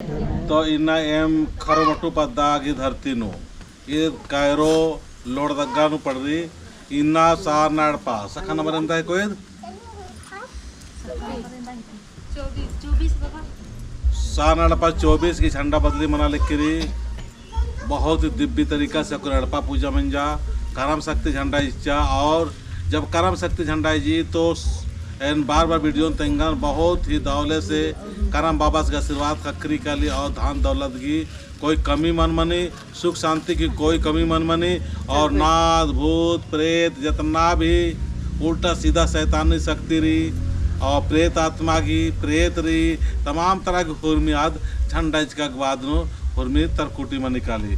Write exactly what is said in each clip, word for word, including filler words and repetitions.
तो इन्ना एम खरोमटू पद्दा गही धरती नू, ईद कैरो लोहरदगा नू पड़री, इन्ना सारना एड़पा, सखा नंबर एन्दरा है कोई? सारना एड़पा चौबीस गही झंडा बदली मना लगी रई। बहुत ही दिव्य तरीका से अक्कुन एड़पा पूजा मंजा, करम शक्ति झंडा इच्चा। और जब करम शक्ति झंडा इजी तो एन बार बार video तेंगन, बहुत ही दौले से करम बाबस गही आशीर्वाद ख़क्खरई काली और धन दौलत गही कोई कमी मल मनी, सुख शांति गही कोई कमी मल मनी। और नाद, भूत, प्रेत, जितना भी उल्टा सीधा शैतानी शक्ति रई और प्रेत आत्मा गही, प्रेत रई, तमाम तरह गही हुरमी आद झंडा इचका के बाद नू हुरमी तरकुटी मनी काली।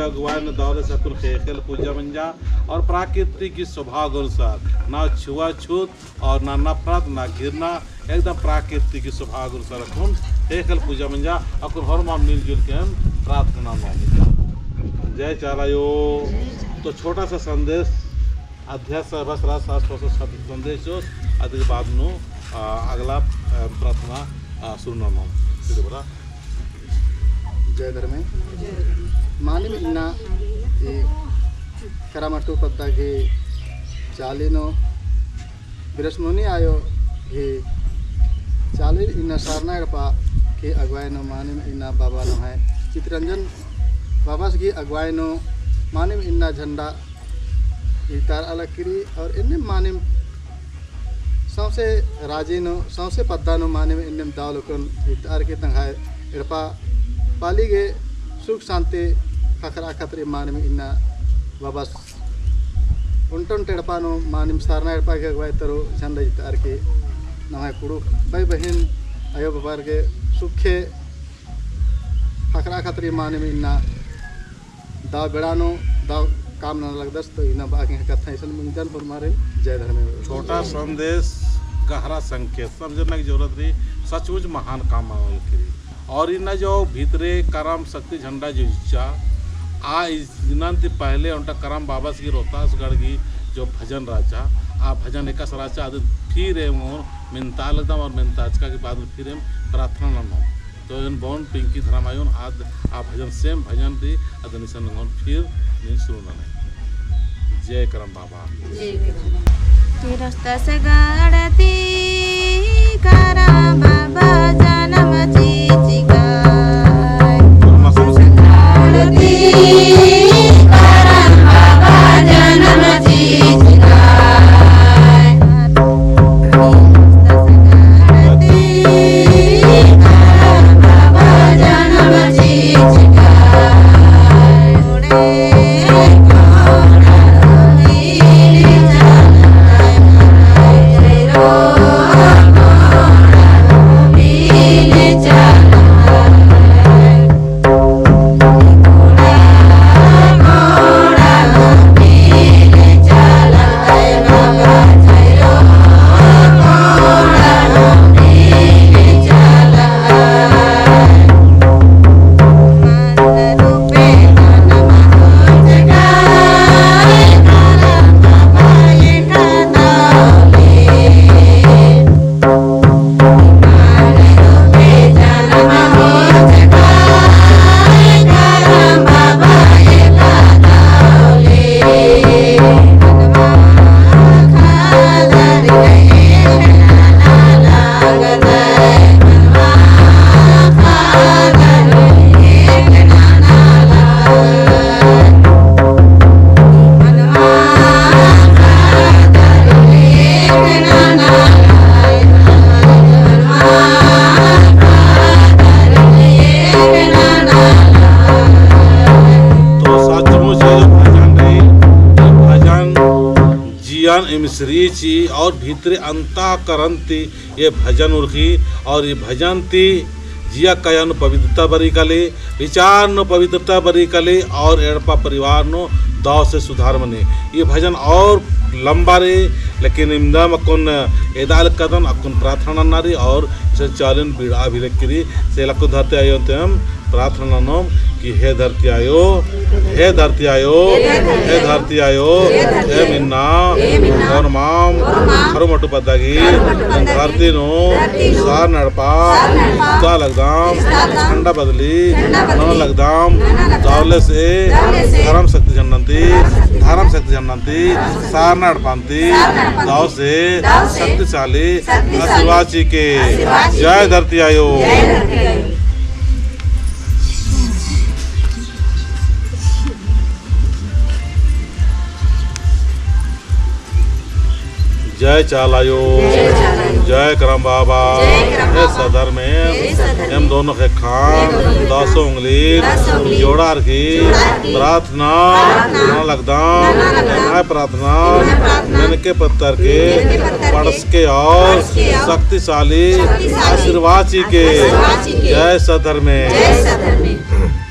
अगुवाई नू दव ले से अक्कुन ख़ेख़ेल पूजा मंजा और प्राकृतिक की स्वभाव अनुसार ना छुआछूत और ना नफरत, ना घृणा, एकदम प्राकृतिक की स्वभाव अनुसार अक्कुन ख़ेख़ेल पूजा मंजा, अक्कुन होरमर मिलजुल के हम प्रार्थना ननोम। जय चाला आयो। तो छोटा सा संदेश, अध्यक्ष सभा सदस्य, राष्ट्र सभा सदस्य संदेश चिओस, अदि के बाद नू, आ, अगला, आ, प्रार्थना, आ, शुरू ननोम। जय धर्मे। मानिम इन्ना ई करम अड्डा पद्दा गही चाली नू बिरसमुनी आयो गही चाली इन्ना सरना एड़पा गही अगुवाई नू मानिम इन्ना बाबा नम्है चितरंजन बाबस गही अगुवाई नू मानिम इन्ना झंडा इतारआ लगी रई और एन्ने मानिम सौंसे राजी नू, सौंसे पद्दा नू मानिम एन्नेम दव ले अक्कुन इतार की तंग्है एड़पा पाली गे सुख शांति ख़क्खरआ खतरी मानिम इन्ना बाबस ओन्टा ओन्टा एड़पा नू मानिम सरना एड़पा गही अगुवाई तरु झंडा इतार की नम्है कुँड़ुख़ बई बहिन आयो बाबार गे सुखे ख़क्खरआ खतरी मानिम इन्ना दव बेड़ा नू दव काम नना लगदस। तो इन्ना बाकी कत्था इसन मुंजन पर मारेन। जय धर्मेस। छोटा संदेश, गहरा संकेत समझना की जरूरत रई। सचमुच महान काम आयो लगी रई। और इन्ना जो भीतरे करम शक्ति झंडा जो इच्चा, आ इन्ना ती पहले ओन्टा करम बाबस गही रोहतासगढ़ गही जो भजन रहचा, आ भजन एकासे रहचा, अदिन फिर एम ओन मेन्ता लगदम और मेन्ताचका के बाद फिर एम प्रार्थना ननोम। तो एन बओन पिंकी धरम आयोन आद आ भजन same भजन रई, अदिन इसन ननोन फिर नीन शुरू ननोन। जय करम बाबा। जय करम बाबा। तो सचमुच ये भजन रई, ये भजन जियन इमसरी ची और भीतरे अंतःकरण ती ये भजन उरखी और ये भजन ती जिया काया नू पवित्रता बरई काली, विचार नू पवित्रता बरई काली और एड़पा परिवार नू दव से सुधार मनी। ये भजन और लंबा रई, लेकिन इवंदम अक्कुन एदा लगदन, अक्कुन प्रार्थना नन्ना रई और इसन चालिन बिड़ा भी लगी रई। से लक्कु धरती आयो ती एम प्रार्थना ननोम कि हे धरती आयो, हे धरती आयो, हे धरती आयो, एम इन्ना होरमाम खरुमटु पद्दा गही धरती नू सरना एड़पा इस्ता लगदम, झंडा बदली नना लगदम, दव ले से धरम शक्ति झंडन ती, धरम शक्ति झंडन ती, सरना एड़पन ती, दव से शक्तिशाली आशीर्वाद चिके। जय धरती आयो। जय चाला आयो। जय चाला आयो। जय करम बाबा। जय करम बाबा। हे सधर्मे। हे सधर्मे। एम दोनों ख़ेक्खन। एम दोनों ख़ेक्खन। दसों उंगली। दसों उंगली। जोड़ारकी। जोड़ारकी। प्रार्थना। प्रार्थना। नना लगदम। नना लगदम। एम्है प्रार्थना। एम्है प्रार्थना। मेनके पत्तर के। मेनके पत्तर के। पड़सके और। पड़सके और। शक्तिशाली। शक्तिशाली। आशीर्वाद चिके। आशीर्वाद चिके। जय सधर्मे। जय सधर्मे।